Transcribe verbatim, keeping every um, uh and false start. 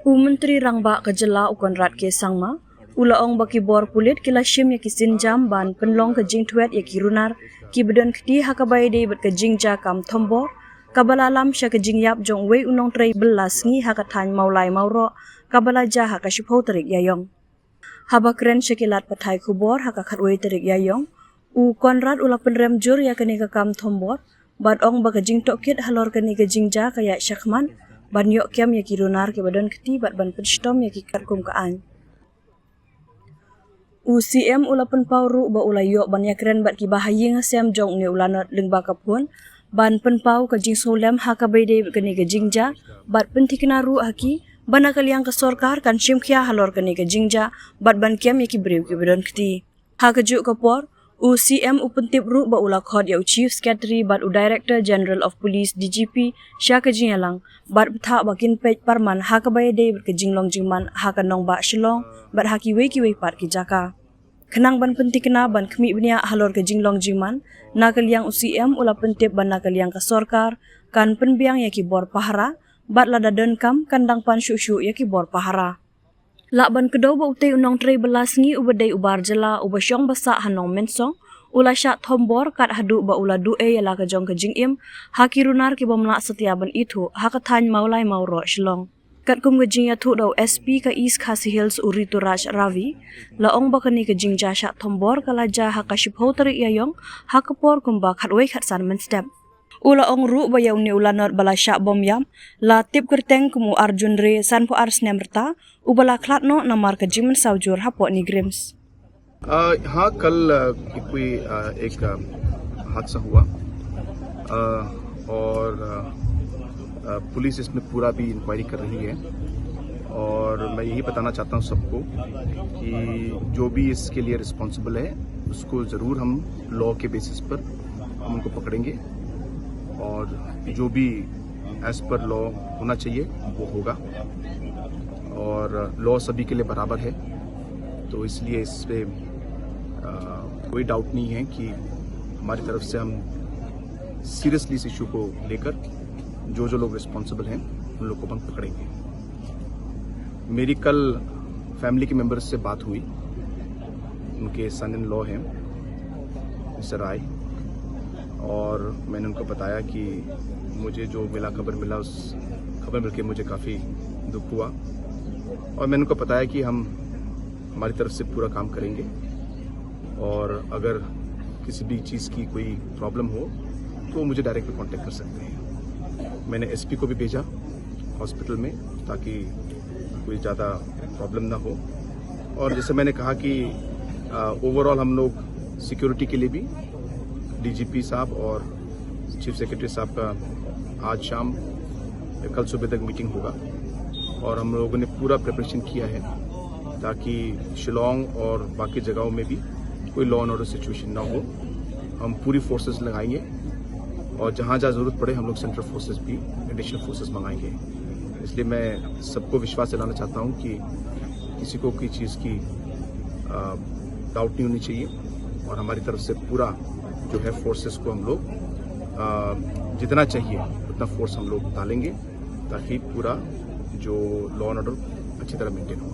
U Myntri Rangbah ka jylla u Conrad K Sangma u la ong ba ki bor pulit ki la shim ïa ki sienjam ban pynlong ka jingtwet ïa ki runar kiba don kti ha kaba ïadei bad ka jingjia kam thombor kaba la lam sha ka jingïap jong uwei u nongtrei bylla sngi ha ka thaiñ Mawlai Mawroh kaba la jia ha ka shiphew tarik Ïaïong. Haba kren sha ki lad pathai khubor ha ka khatwei tarik Ïaïong, u Conrad u la pynrem jur ïa kane ka kam thombor bad ong ba ka jingtohkit halor kane ka jingjia ka ïaid shakhmat ban ïoh kem ïa ki runar kiba don kti bad ban pynshitom ïa ki katkum ka aiñ. U C M u la pynpaw ruh ba u la ïoh ban ïakren bad kiba ha ïing ha sem jong une u lanot lyngba ka phone ban pynpaw ka jingsngewlem ha kaba ïadei bad kane ka jingjia bad pynthikna ruh ha ki ba na ka liang ka sorkar kan shim khia halor kane ka jingjia bad ban kem ïa ki briew kiba don kti. Ha kajuh ka por, u C M u pyntip ruh ba u la khot ïa u Chief Secretary bad u Director General of Police, D G P, sha ka jingïalang bad bthah ba kin peit parman ha kaba ïadei bad ka jinglong jingman ha ka nongbah Shillong bad ha kiwei kiwei pat ki jaka. Khnang ban pynthikna ban khmih bniah halor ka jinglong jingman, na ka liang u C M u la pyntip ba na ka liang ka sorkar kan pynbiang ïa ki bor pahara bad lada donkam kan dang pan shuh shuh ïa ki bor pahara. Lah ban kdew ba utei u nongtrei bylla sngi uba dei u bar jylla uba shong ba sah ha Nongmensong u la shah thombor kat haduh ba u la duh ei ïa la ka jong ka jingim ha ki runar ki bym lah satia ban ithuh ha ka thaiñ Mawlai Mawroh Shillong. Katkum ka jingïathuh da u S P ka East Khasi Hills u Rituraj Ravi, la ong ba kane ka jingjia shah thombor ka la jia ha ka shiphew tarik Ïaïong ha ka por kumba khatwei khatsan mynstep. U la ong ruh ba ïa une u lanot ba la shah bom ïap la tip kyrteng kum u Arjun Ray, sanphew ar snem rta, uba la khlad noh namar ka jingmynsaw jur hapoh NEIGRIHMS. अ, हाँ, कल अ, एक कोई अ, एक अ, हादसा हुआ अ, और अ, अ, पुलिस इसमें पूरा भी इंक्वायरी कर रही है और मैं यही बताना चाहता हूँ सबको कि जो भी इसके लिए रिस्पॉन्सिबल है उसको ज़रूर हम लॉ के बेसिस पर हम उनको पकड़ेंगे और जो भी एज पर लॉ होना चाहिए वो होगा और लॉ सभी के लिए बराबर है। तो इसलिए इस पे अ, कोई डाउट नहीं है कि हमारी तरफ से हम सीरियसली इस इशू को लेकर जो जो लोग रिस्पॉन्सिबल हैं उन लोग को हम पकड़ेंगे। मेरी कल फैमिली के मेंबर्स से बात हुई, उनके सन इन लॉ हैं मिस्टर राय, और मैंने उनको बताया कि मुझे जो मिला, खबर मिला, उस खबर मिलके मुझे काफ़ी दुख हुआ और मैंने उनको बताया कि हम हमारी तरफ से पूरा काम करेंगे और अगर किसी भी चीज़ की कोई प्रॉब्लम हो तो मुझे डायरेक्टली कांटेक्ट कर सकते हैं। मैंने एसपी को भी भेजा हॉस्पिटल में ताकि कोई ज़्यादा प्रॉब्लम ना हो। और जैसे मैंने कहा कि ओवरऑल हम लोग सिक्योरिटी के लिए भी डीजीपी साहब और चीफ सेक्रेटरी साहब का आज शाम या कल सुबह तक मीटिंग होगा और हम लोगों ने पूरा प्रिपरेशन किया है ताकि शिलोंग और बाकी जगहों में भी कोई लॉ एंड ऑर्डर सिचुएशन ना हो। हम पूरी फोर्सेस लगाएंगे और जहाँ जहाँ ज़रूरत पड़े हम लोग सेंट्रल फोर्सेस भी, एडिशनल फोर्सेस मंगाएंगे। इसलिए मैं सबको विश्वास दिलाना चाहता हूँ कि किसी को कोई चीज़ की डाउट नहीं होनी चाहिए और हमारी तरफ से पूरा जो है फोर्सेस को हम लोग अ, जितना चाहिए उतना फोर्स हम लोग डालेंगे ताकि पूरा जो लॉ एंड ऑर्डर अच्छी तरह मेंटेन हो।